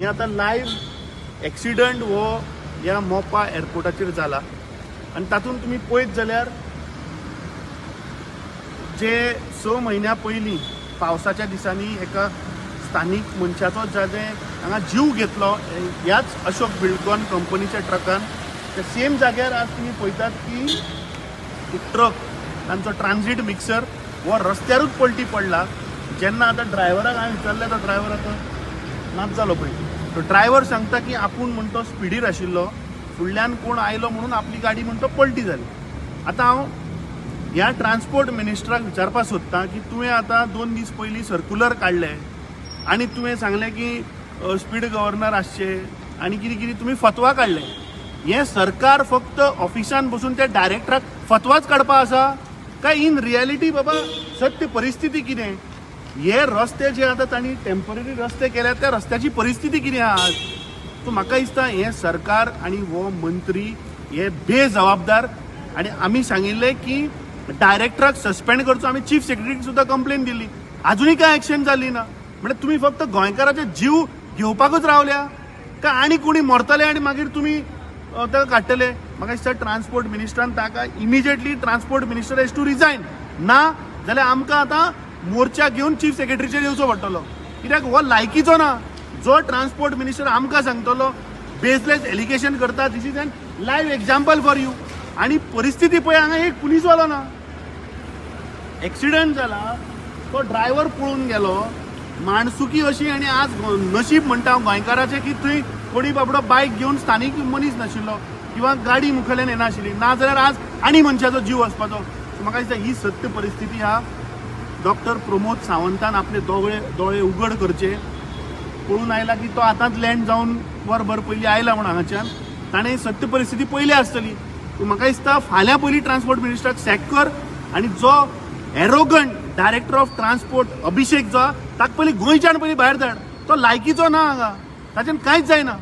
हे आतां live accident हो ह्या मोपा एअरपोर्टाचेर जाला आनी तातूंत तुमी पळयत जाल्यार जे 6 म्हयन्या पयलीं पावसाच्या दिसांनी एका स्थानीक मनशाचो जाणें हांगा जीव घेतलो ह्याच अशोक बिल्डकॉन कंपनीच्या ट्रकान, त्या सेम जाग्यार आज तुमी पळयतात की एक ट्रक, तांचो ट्रान्झीट मिक्सर हो रस्त्यारूच पलटी पडला. जेन्ना आतां ड्रायव्हराक हांवें विचारलें, तो ड्रायव्हर आतां नाच जालो पळय. तो ड्रायव्हर सांगता की आपूण म्हण तो स्पिडीर आशिल्लो, फुडल्यान कोण आयलो म्हणून आपली गाडी म्हण तो पलटी जाली. आतां हांव ह्या ट्रान्सपोर्ट मिनिस्टराक विचारपाक सोदतां की तुवें आतां 2 दीस पयलीं सर्कुलर काडलें आनी तुवें सांगलें की स्पीड गव्हर्नर आसचे आनी कितें कितें तुमी फतवा काडले. हें सरकार फक्त ऑफिसान बसून त्या डायरेक्टराक फतवाच काडपा आसा काय इन रियलिटी बाबा सत्य परिस्थिती कितें? हे रस्ते जे आतां तांणी टेंपररी रस्ते केल्यात, त्या रस्त्याची परिस्थिती कितें आहा आज? सो म्हाका दिसता हें सरकार आनी हो मंत्री हे बेजबाबदार आनी आमी सांगिल्लें की डायरेक्टराक सस्पेंड करचो. आमी चीफ सेक्रेटरीक सुद्दां कंप्लेन दिल्ली, आजुनूय कांय एक्शन जाली ना. म्हणजे तुमी फक्त गोंयकाराचे जीव घेवपाकूच रावल्या काय आनी कोणी मरतले आनी मागीर तुमी ताका काडटले? म्हाका दिसता ट्रान्सपोर्ट मिनिस्टरान ताका immediately, transport minister has to resign. ना जाल्यार आमकां आतां मोर्चा घेवन चीफ सेक्रेटरीचेर येवचो पडटलो, कित्याक हो लायकीचो ना. जो ट्रान्सपोर्ट मिनिस्टर आमकां सांगतलो, बेसलेस एलिगेशन करता. This is an live example for you. आनी परिस्थिती पळय, हांगा एक पुलीसवालो ना. एक्सिडंट जाला, तो ड्रायव्हर पळून गेलो माणसुकी अशी. आनी आज नशीब म्हणटा हांव गोंयकाराचें की थंय कोणी बाबडो बायक घेवन स्थानीक मनीस नाशिल्लो किंवा गाडी मुखाल्यान येनाशिल्ली, नाजाल्यार आज आनी मनशाचो जीव वचपाचो. सो म्हाका दिसता ही सत्य परिस्थिती आहा. डॉक्टर प्रमोद सावंतान आपले दोळे दोळे उगड करचे. पळून आयला की तो आतांच लँड जावन वरभर पयलीं आयला म्हूण हांगाच्यान ताणें सत्य परिस्थिती पयली आसतली. पूण म्हाका दिसता फाल्यां पयलीं ट्रान्सपोर्ट मिनिस्टराक सॅक कर आनी जो एरोगंट डायरेक्टर ऑफ ट्रान्सपोर्ट अभिषेक जो आहा, ताका पयलीं गोंयच्यान पयलीं भायर धाड. तो लायकीचो ना हांगा, ताच्यान कांयच जायना.